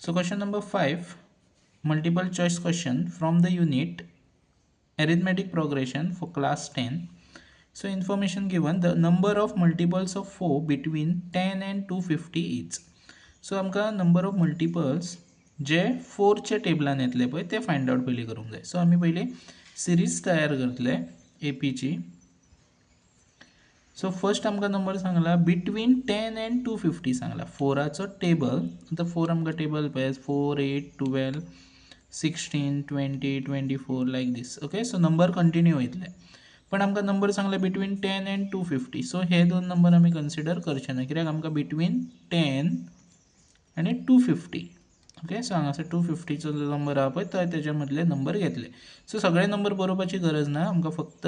So question number 5, multiple choice question from the unit arithmetic progression for class 10. So information given, the number of multiples of 4 between 10 and 250 is. So आमकां number of multiples जे 4 च्या टेबलान येतले पळय ते find out पयलीं करूंक जाय. So आमी पयलीं सिरीज तयार करतले AP ची. सो फर्स्ट आमकां नंबर सांगला बिटवीन 10 एंड 250 सांगला. 4आचो टेबल, आतां 4 आमकां टेबल पळय 4 8 12 16 20 24 like this. Okay, so number continue वयतले, पण आमकां नंबर सांगला बिटवीन 10 एंड 250. सो हे दोन नंबर आमी कन्सिडर करचे ना, कित्याक आमकां बिटवीन 10 आनी 250. ओके, सो हांगासर 250चो जो नंबर आहा पळय तो तेच्या मदले नंबर घेतले. सो सगळे नंबर बरोवपाची गरज ना, आमकां फक्त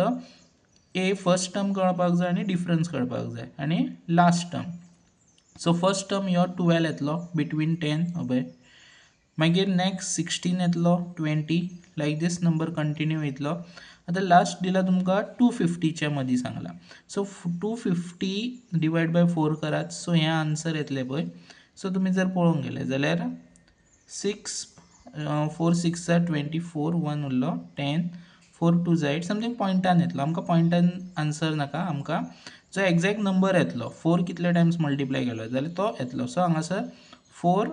ए फर्स्ट टर्म कळपाक जाय आनी डिफरन्स कळपाक जाय आनी last term. So first term ह्यो 12 येतलो बिटवीन 10 अभय, मागीर नेक्स्ट 16 येतलो 20, लायक दीस नंबर कंटिन्यू वयतलो. आतां लास्ट दिला तुमकां 250च्या मदीं सांगला. सो 250 डिवायड बाय 4 करात, सो हें आन्सर येतलें पळय. सो तुमी जर पळोवंक गेले जाल्यार 6 4 6 24 1 उरलो 10 4 2 8 समथींग पॉयंटान येतलो. आमकां पॉयंटान आन्सर नाका, आमकां जो एग्जॅक्ट नंबर येतलो 4 कितले टायम्स मल्टिप्लाय केलो जाल्यार तो येतलो. सो हांगासर 4,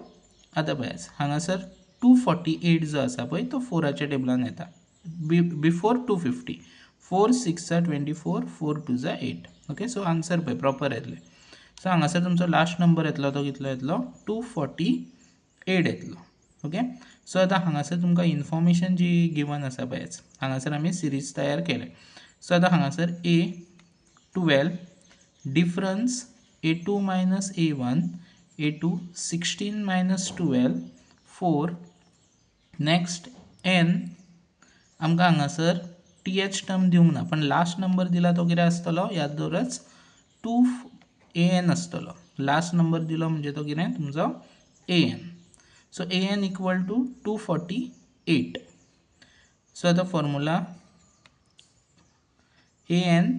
आतां पळयात हांगासर 248 जो आसा पळय तो 4आच्या टेबलान येता बिफोर 250. 4 6 24 4 2 8. ओके, सो आन्सर पळय प्रॉपर येतलें. सो हांगासर तुमचो लास्ट नंबर येतलो तो कितलो येतलो 248 येतलो. ओके, सो आतां हांगासर तुमकां इन्फॉर्मेशन जी गिवन आसा पळयात, हांगासर आमी सिरीज तयार केले. सो आतां हांगासर A 12 difference A2 minus A1, A2 16 minus 12 4. Next N आमकां हांगासर TH term दिवंक ना, पण लास्ट नंबर दिला तो कितें आसतलो याद दवरच 2 AN आसतलो. लास्ट नंबर दिलो म्हणजे तो कितें तुमचो AN. So AN equal to 248. So आतां formula AN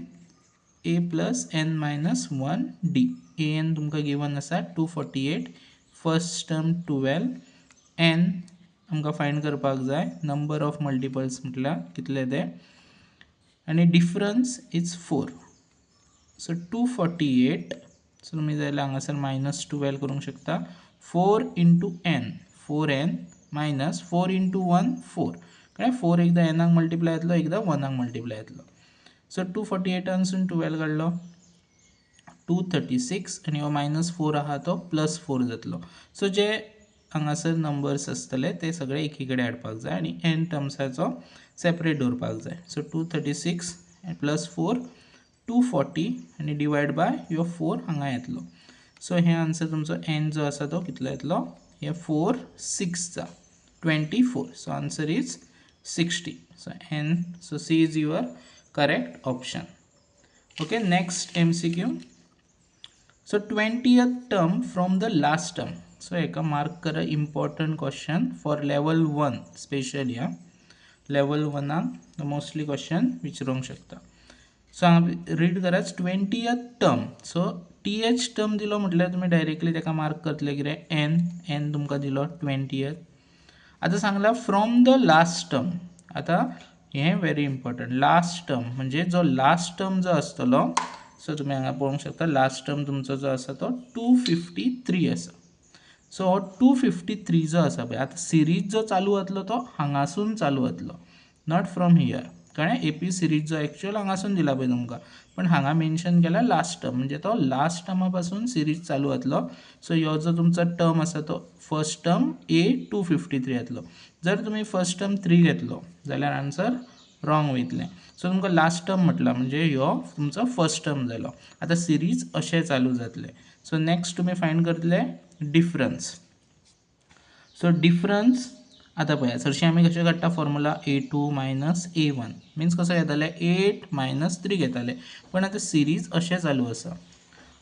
A plus N minus 1 D. AN तुमकां गिवन आसा 248, फर्स्ट टर्म 12, N आमकां फायंड करपाक जाय नंबर ऑफ मल्टिपल्स म्हटल्यार कितले ते, आनी डिफरन्स is 4. सो 248, सो तुमी जाय जाल्यार हांगासर मायनस 12 करूंक शकता. 4 into N 4N minus 4 into 1 4, कळ्ळें? 4 एकदां एनाक मल्टिप्लाय जातलो, एकदां 1आक मल्टिप्लाय जातलो. सो 248आनसून 12 काडलो 236, आनी हो मायनस 4 आहा तो प्लस 4 जातलो. सो जे हांगासर नंबर्स आसतले ते सगळे एकी कडेन हाडपाक जाय आनी एन टर्म्साचो सेपरेट दवरपाक जाय. सो 236 प्लस 4 240 आनी डिवायड बाय ह्यो 4 हांगा येतलो. सो हे आन्सर तुमचो एन जो आसा तो कितलो येतलो, हे 4 6 24. So answer is 60. So N, so C is your correct option. Okay, next MCQ. So 20th term from the last term. So एका मार्क करा, important question for level 1 specially. हा लेवल 1आक मोस्टली क्वेश्चन विचारूंक शकता. So हांगा read करात 20th term. So TH term दिलो म्हटल्यार तुमी डायरेक्टली ताका मार्क करतले कितें एन. एन तुमकां दिलो 20th. आतां सांगला फ्रॉम the last term. आतां हें व्हेरी इम्पॉर्टंट, लास्ट टर्म म्हणजे जो लास्ट टर्म जो आसतलो, सो तुमी हांगा पळोवंक शकता लास्ट टर्म तुमचो जो आसा तो 253 आसा. सो हो 253 जो आसा पळय, आतां सिरीज जो चालू जातलो तो हांगासून चालू जातलो, not from here. कळ्ळें? AP series जो एक्चुअल हांगासून दिला पळय तुमकां, पण हांगा मेन्शन केला लास्ट टर्म, म्हणजे तो लास्ट टर्मा पासून सिरीज चालू जातलो. सो ह्यो जो तुमचो टर्म आसा तो फर्स्ट टर्म A 253 येतलो. जर तुमी फर्स्ट टर्म 3 घेतलो जाल्यार आन्सर रॉंग वयतलें. सो तुमकां लास्ट टर्म म्हटला म्हणजे ह्यो तुमचो फर्स्ट टर्म जालो. आतां सिरीज अशें चालू जातलें. सो नेक्स्ट तुमी फायंड करतले डिफरन्स. सो डिफरन्स आतां पळयात हरशीं आमी कशें काडटा formula A2 minus A1, means कसो घेताले 8 मायनस 3 घेताले, पण आतां सिरीज अशें चालू आसा,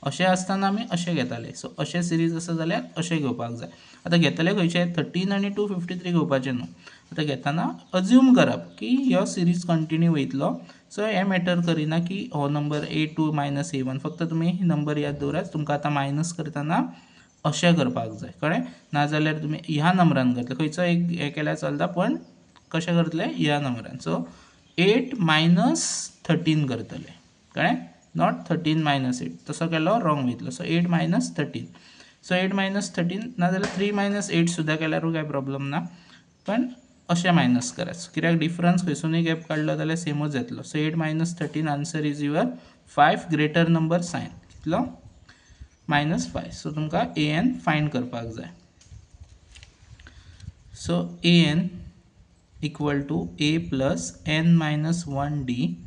अशें आसतना आमी अशें घेताले. सो अशें सिरीज आसा जाल्यार अशें घेवपाक जाय. आतां घेतले खंयचे 13 आनी 253 घेवपाचें न्हू. आतां घेतना अज्यूम करप की ह्यो सिरीज कंटिन्यू वयतलो. सो हें मॅटर करिना की हो नंबर A2 minus A1, फक्त तुमी नंबर याद दवरात. तुमकां आतां मायनस करतना अशें करपाक जाय, कळ्ळें? नाजाल्यार तुमी ह्या नंबरान करतले, खंयचो एक हें केल्यार चलता, पण कशें करतले ह्या नंबरान. सो 8 मायनस 13 करतले, कळ्ळें? Not 13 minus 8, तसो केलो रॉंग वयतलो. सो 8 मायनस 13, सो 8 मायनस 13 नाजाल्यार 3 मायनस 8 सुद्दां केल्यारूय कांय प्रॉब्लम ना, पण अशें मायनस करात कित्याक डिफरन्स खंयसुनूय गॅप काडलो जाल्यार सेमूच येतलो. So 8 minus 13 answer is your 5, greater number sign कितलो मायनस 5. सो तुमकां ए एन फायंड करपाक जाय. So a n equal to a plus n minus 1 d.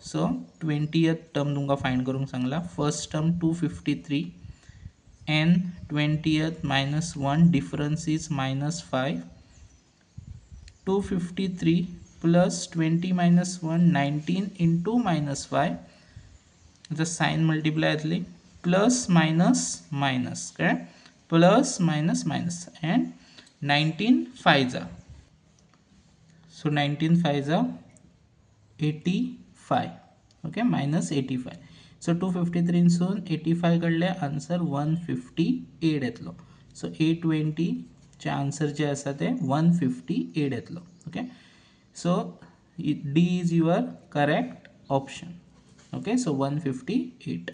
So 20th term तुमकां फायंड करूंक सांगला. First term 253, n 20th minus 1, difference is minus 5. 253 plus 20 minus 1 19 into minus 5, आतां sign multiply जातली, plus minus minus, कळ्ळें? Plus minus minus and 19 5 जा, so 19 5 जा 85, okay minus 85. So 253 सून 85 काडले, आन्सर 158 येतलो. सो ए 20चे आन्सर जे आसा ते 158 येतलो. Okay, so D is your correct option. Okay, so 158.